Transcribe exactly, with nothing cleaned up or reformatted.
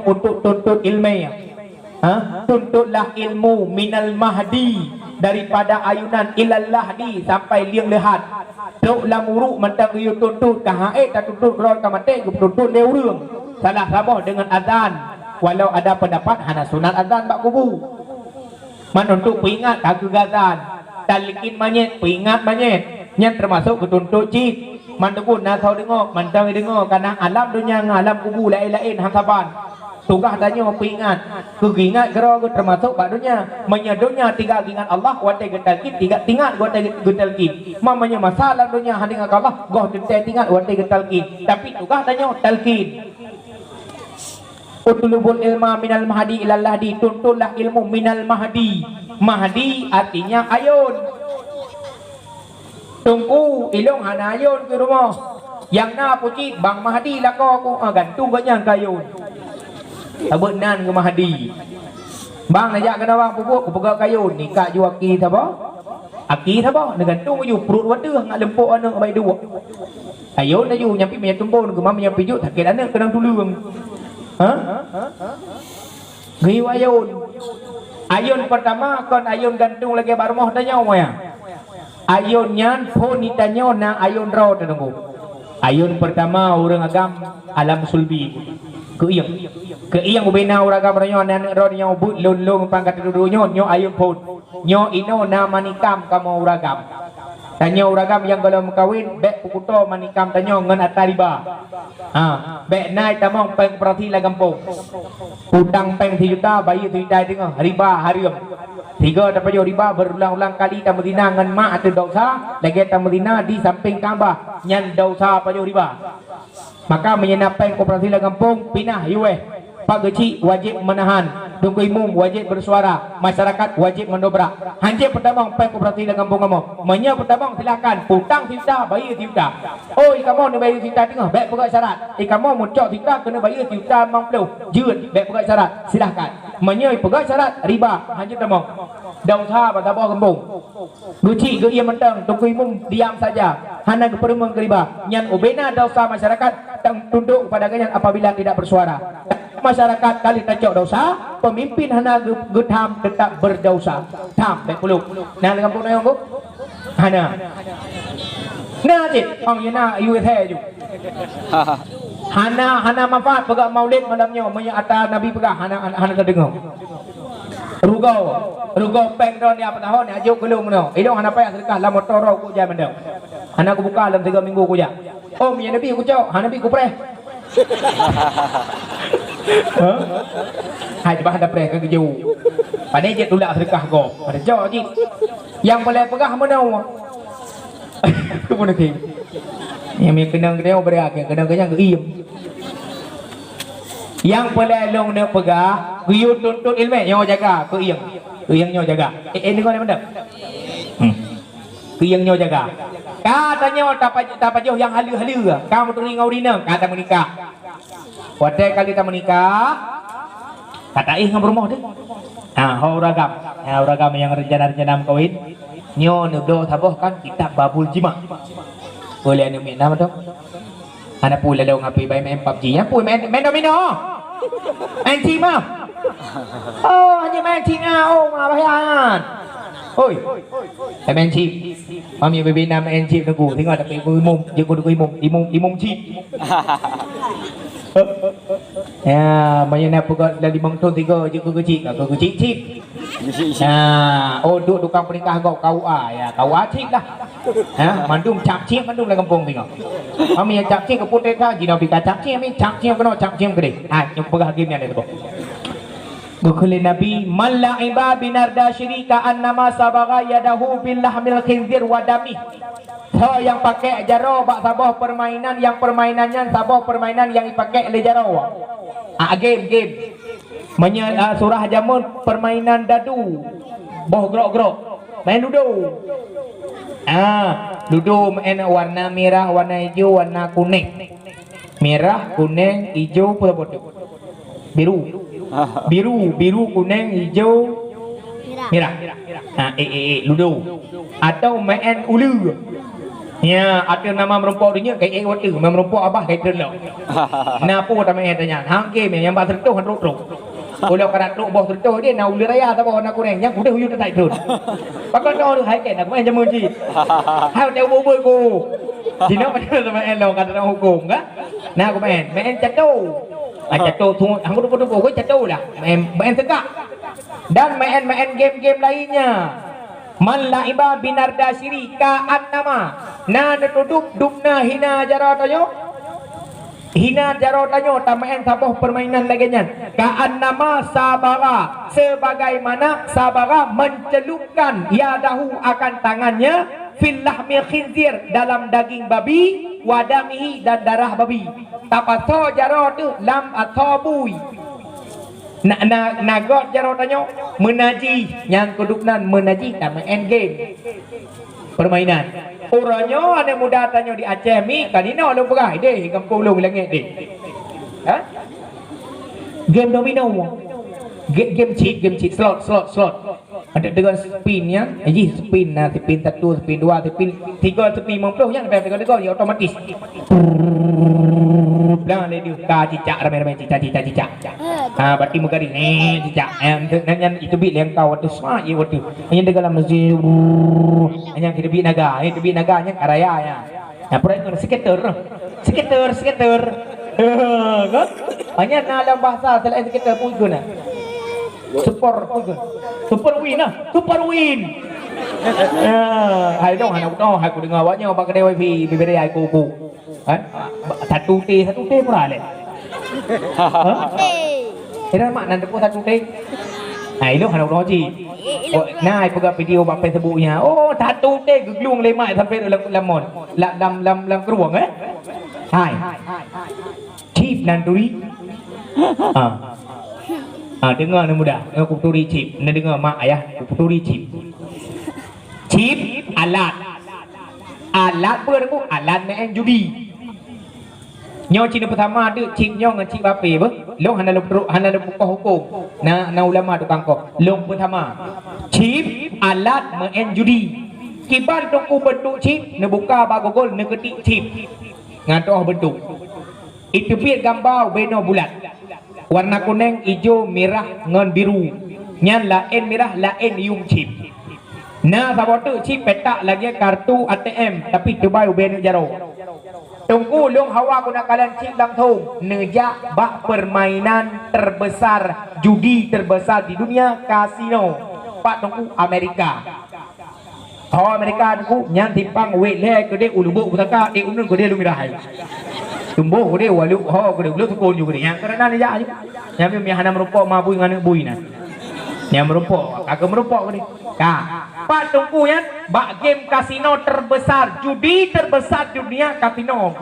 untuk tuntut ilmu. Ha? Tuntutlah ilmu minal mahdi, daripada ayunan ilal lahdi, sampai liang leuhat. Trok lam ureuëng mantong geuyue tuntut, ka han ék tatuntut keudroe ka maté, geutuntut lé ureuëng. Salah saboh deungon azan. Walau ada pendapat hana sunat azan bak kubu. Man untuk peuingat ka geuazan. Talkin manyét, peuingat manyét. Nyan teumasok geutuntut cit. Man teupeu na soe deungoe, mantong deungoe, karena alam donya ngon alam kubu laén-laén han saban. Tugaih tanyoe peuingat. Keu geuingat keudroe geuh teumasok bak donya. Meunyoe donya tinggai geuingat Allah, watée geutalkin, tinggai tingat watée geutalkin. Ma meunyoe masa lam donya hana ingat keu Allah, goh teuntée tingat watée geutalkin. Tapi tugaih tanyoe talkin. Utlubul ilma minal mahdi ilal lahdi, tuntutlah ilmu minal mahdi. Mahdi artinya ayun. Teungku, ilong hana ayun keu rumoh. Nyang na pucit Bang Mahdi lakoe ku, ah, gantung gobnyan keu ayun. Sabeuet nan keu Mahdi. Bang, neujak keunoe bang, peubuet kupeugah keu ayun, nikah ju aki saboh. Aki saboh, neugantung ju pruet wateuh ngat leumpok aneuk bai duek. Ayun laju nyampi meunyoe tumbon, keuma meunyoe pijok sakét aneuk keunong tuleueng. Ha? Geuyue ayun. Ayun pertama kon ayun gantung lagée bak rumoh tanyoe ya. Ayun nyan phon di tanyoe na ayun droe teuneuk. Ayun pertama ureuëng agam alam sulbi. Keuieng. Keuieng ubena ureuëng agam roh nyoe aneuk droe nyoe buet lôn-lôn pang ka teududu nyoe, nyoe ayun phon. Nyoe inoe na manikam kamoe ureuëng agam. Tanyoe ureuëng agam nyang gohlom meukawen, bék peukuto manikam tanyoe ngon ata riba. Ha, bék nai tamong péng koperasi lam gampông. Utang péng sijuta, bayeue sijuta teungoh, riba hareuem. Sigoe tapajoh riba berulang-ulang kali tameuzina ngon mak ateueh desya, lagée tameuzina di sampéng Ka'bah, nyan desya pajoh riba. Maka meunyoe na péng koperasi lam gampông, pinah yuweh. Pak Geuchik wajéb meunahan, Teungku Imum wajéb beusuara, masyarakat wajéb meudobrak. Hanjeuet peutamong péng koperasi lam gampông kamoe. Meunyoe peutamong, silahkan, putang sijuta, bayeue sijuta. Oh, i kamoe neubayeue sijuta teungoh, bék peugah syarat. I kamoe meucok sijuta keuneuk bayeue sijuta limong ploh. Jeuet, bék peugah syarat, silahkan. Meunyoe peugah syarat, riba, hanjeuet tamong. Desya bak saboh gampông. Geuchik geuiem mantong, Teungku Imum diam saja, hana geupeurumeung keu riba. Nyan ubena desya masyarakat tang tunduk kepada gobnyan apabila tidak bersuara. Masyarakat ka lheueh tacok desya, pemimpin hana geu-, geutham tetap berdesya. Tham bék kulub. Na lam gampông na nyang bu? Hana. Na cit, ong ye na U S A ju. Hana, hana manfaat peugah maulid malam nyoe, meunyoe ata Nabi peugah hana, hana, hana tadeungoe. Rugoe, rugoe péng droeneuh apa tahun, ajoh keu lôn meunoe. Ilong hana payah seudeukah lam moto roh kujak mandum. Hana kubuka lam tiga minggu kujak. Oh, meunyoe Nabi kucok, hana Nabi kupreh. Hah? Hai, bah hana preh ka geujok. Pane jeuet tulak seudeukah gob. Ada jok jih. Nyang boleh peugah meunoe. Keu meunoe. Nyang mi keunong keunong beureak, keunong keunong geuiem. Nyang peureulée lôn neupeugah, geuyue tuntut iéleumé nyoe jaga, keuieng. Keuieng nyoe jaga. Eh, eh, deungoe, deungoe. Hmm. Keuieng nyoe jaga. Ka tanyoe tapa-, tapajoh nyang haleue-haleue, ka meuturi ngon ureueng inong, ka tameunikah. Watée ka lheueh tameunikah, ka taéh ngon peurumoh teuh. Ha, ho ureueng agam. Ha, ureueng agam nyang rencana-rencana meukawen. Nyoe neubloe saboh kan kitab Babul Jima. Boleh aneuk miet na mantong. Hana peue lalu ngapi bai main PUBG. Nyan peue main, main domino. Main chip mah. Oh, hanya main chip ah. Oh, ma bahaya nyan. Oi. Main chip. Mami bebe na main chip nunggu. Tengok tapi imum, jeuet nunggu imum, imum, imum chip. Ya, banyak nak peugah dari limong thon tiga je keu keuchik, keu keuchik chip. Nah, oh, duek tukang peunikah gob K U A, ya, K U A cit lah. Ha, mandum cap cit mandum lam gampông singoh. Kami nyang cap cit keu putéh ka, jinoe pih ka cap cit, kami cap cit keunoe, cap cit keudeh. Ha, nyang peugah game nyan teuh. Geukheun lé Nabi, "Man la'iba binardasyri ka annama sabagha yadahu bil lahmil khinzir wa damih." Soe nyang pakai jaroe bak saboh permainan, nyang permainan nyan saboh permainan nyang dipakai lé jaroe. Ah, game, game. Meunyoe, ah, surah jameun permainan dadu, boh grok-grok, main ludo. Ah, ludo main warna merah, warna ijo, warna kuneng. Merah, kuneng, ijo, peue saboh tu? Biru. Biru, biru, kuneng, ijo, merah. Ah, eh, eh, eh, ludo. Atau main uleue. Ya, ateueh nama meurumpok dunia, kai ék watèe, meurumpok abah kai treun lom. Na peue tamè tanya, hang game nyang bak seureutôh han trok-trok. Ulo ka trok boh seureutôh dia, na uleue raya saboh na kurang, nyang kudeh uyueng tatai treun. Pakon nyoe hai kèe, na kumeu'en jameun jih. Hai teu uboi-uboi ku. Jinoe macam tamè lom ka dalam hukum, kan? Na kumeu'en, meu'en cato. Ah, cato tu, hang tupu-tupu, cato lah. Meu'en, meu'en seugak. Dan meu'en-meu'en game-game lainnya. Man la'iba binardasyiri ka'annama. Na neutudôb dubna hina jaroe tanyoe. Hina jaroe tanyoe tameu'en saboh peurmainan lagèe nyan. Ka'annama sabagha, sebagaimana sabagha mencelupkan yadahu akan tangannya fil lahmi khinzir, dalam daging babi, wa damihi, dan darah babi. Tapasoe jaroe teuh lam asoe bui. Na, na, na göt jaroe tanyoe meunajih, nyang keudubnan meunajih tameu'en game. Peurmainan. Uroe nyoe aneuk muda tanyoe di Aceh mi, kan inoe lôn peugah, deh, gampông lôn langèt deh. Ha? Game domino. Game, game chip, game chip, slot, slot, slot. Ada dengan spin ya, eh, jih spin, nah, spin satu, spin dua, spin tiga, spin lima puluh, ya, sampai tiga-tiga, ya, otomatis. Blang lé deuh, ka cicak ramai-ramai, cicak, cicak, cicak. Ha, berarti meugaréh, eh, cicak. Eh, nyan, nyan, itu bit lengkau, waktu semua, ya, waktu. Nyan deungon lam meuzi, nyan kita bit naga, eh, itu bit naga, nyan karaya, ya. Nah, peureuet ngon skater. Skater, skater. Kan? Hanya na lam bahasa selain skater pun guna. Super pun guna. Super win lah. Super win. Ya, hai dong, anak dong, aku dengar awaknya bak kedai wifi, bibir ai kuku. Kan? Satu T, satu T murah leh. Ha? Kira mak nan tepuk satu T. Nah, ilok hana uroe cit. Oh, nah, peugah video bak Facebook nya. Oh, satu T geglung lé mak sampai lam, lam mon. Lam, lam, lam, lam keruang, eh? Hai. Chip nan turi. Ah. Ah, dengar ni muda. Dengar ku turi chip. Ni dengar mak ayah ku turi chip. Chip alat. Alat apa tu? Alat main judi. Nyoe cit peusama deuek chip nyoe ngon chip ape beuh? Lôn hana lôn peutrok, hana lôn peukoh huköm. Na, na ulama tukang koh. Lôn peusama. Chip alat meu'en judi. Kiban teungku beuntuk chip, neubuka bak Google, neuketik chip. Ngon toh beuntuk. Iteubiet gamba ubé noe bulat. Warna kuneng, ijo, mirah ngon biru. Nyan laén mirah, laén yuem chip. Na saboh teuk chip petak lagèe kartu A T M, tapi teubai ubé aneuk jaroe. Teungku, lôn hawa guna kalon chip langsông neujak bak permainan terbesar, judi terbesar di dunia, kasino. Pat teungku, Amerika. Ho Amerika teungku, nyan simpang wét lhèe keudéh u Lubuk Pusaka, ék uneun keudéh Lumirah. Tumboh keudéh, walu ho keudéh, ulôn sukon ju keudéh. Nyan keureuna neujak aju. Nyan pih hana meurumpok ma bui ngon aneuk bui na. Nyang meurumpok, ka keu meurumpok ni. Ka. Pat teungku nyan, bak game kasino terbesar, judi terbesar dunia, kasino.